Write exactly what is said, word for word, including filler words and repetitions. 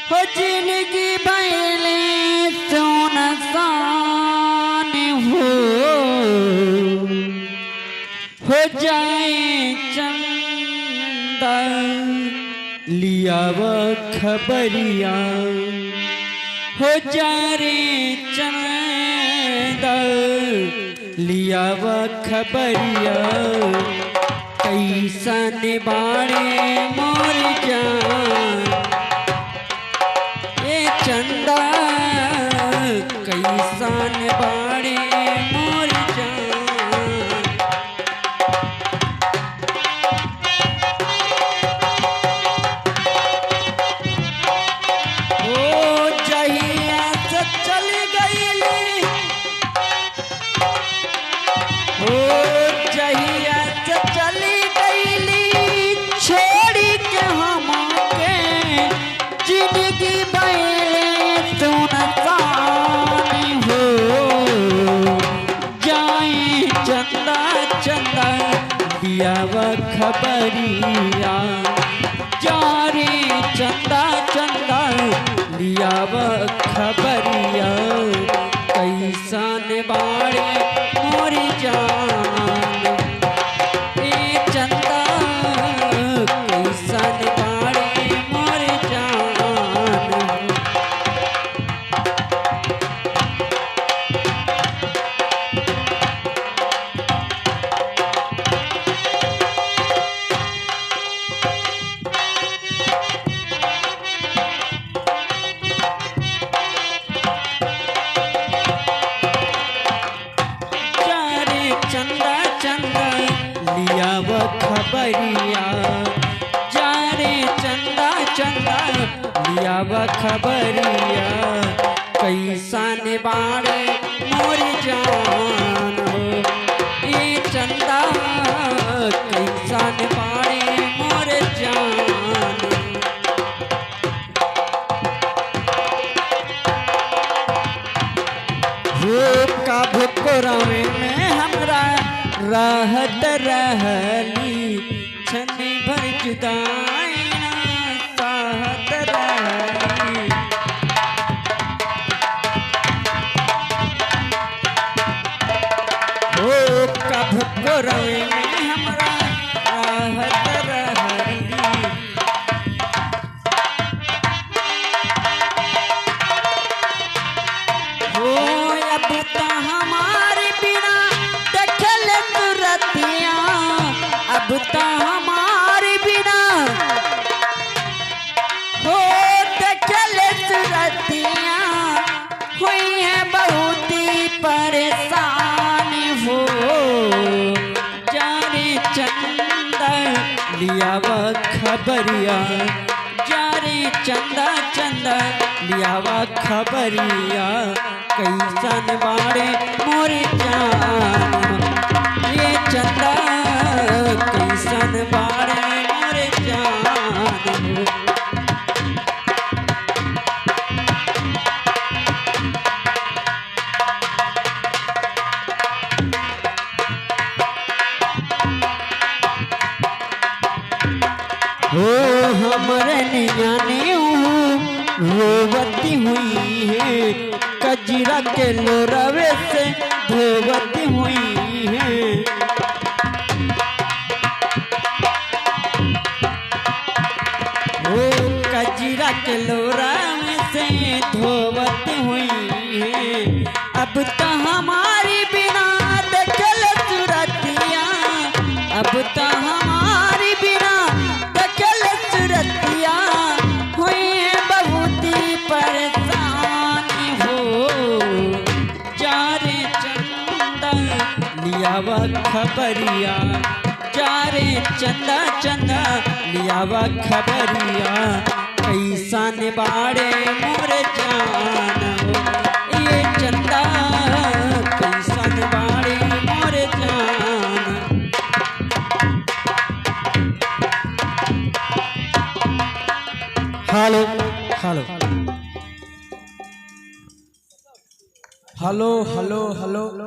हो जिनगी भइले सुनसान हो, हो जाए चंदा लियावा खबरिया, हो जा रे चंदा लियावा खबरिया, कइसन बाड़े मोर जान। ए चंदा, कइसन बाड़े मोर जान। ओ जहिया से चली गईली, ओ जहिया से चली गईली, छोड़ी के हमके जिनगी भइले सुनसान हो। जाए चंदा चंदा लियावा खबरिया, जा रे चंदा चंदा लियावा खबरिया, कइसन बाड़े मोर जान। ए चंदा, कइसन बाड़े मोर जान। जा रे चंदा चंदा लियावा खबरिया, जा रे चंदा चंदा लियावा खबरिया, कइसन बाड़े मोर जान हो। ए चंदा, कइसन बाड़े मोर जान। हो कब कोरवे में हमरा रहत रहली, छन भर जुदाई ना सहत रहली। हो कब कोरवे में हमरा रहत रहली। हो अब त हमार बिना देखले सुरतिया, अब त हमार बिना, हो देखले सुरतिया, होइहैं बहुत ही परेसान हो। जा रे चंदा लियावा खबरिया, जा रे चंदा चंदा लियावा खबरिया, कइसन बाड़े मोर जान। ए चंदा, कइसन बाड़े मोर जान। हो हमरे नियाने ऊ रोवती हुइहैं, कजरा के लोरवे से धोवती हुइहैं। हो कजरा के लोरवे से धोवती हुइहैं। अब त हमार बिना देखले सुरतिया, अब त हमार बिना देखले सुरतिया, होइहैं बहुत ही परेसान हो। जा रे चंदा लियावा खबरिया, जा रे चंदा चंदा लियावा खबरिया, कइसन बाड़े मोर जान हो। ए चंदा, कइसन बाड़े मोर जान। हेलो, हेलो। हेलो, हेलो, हेलो।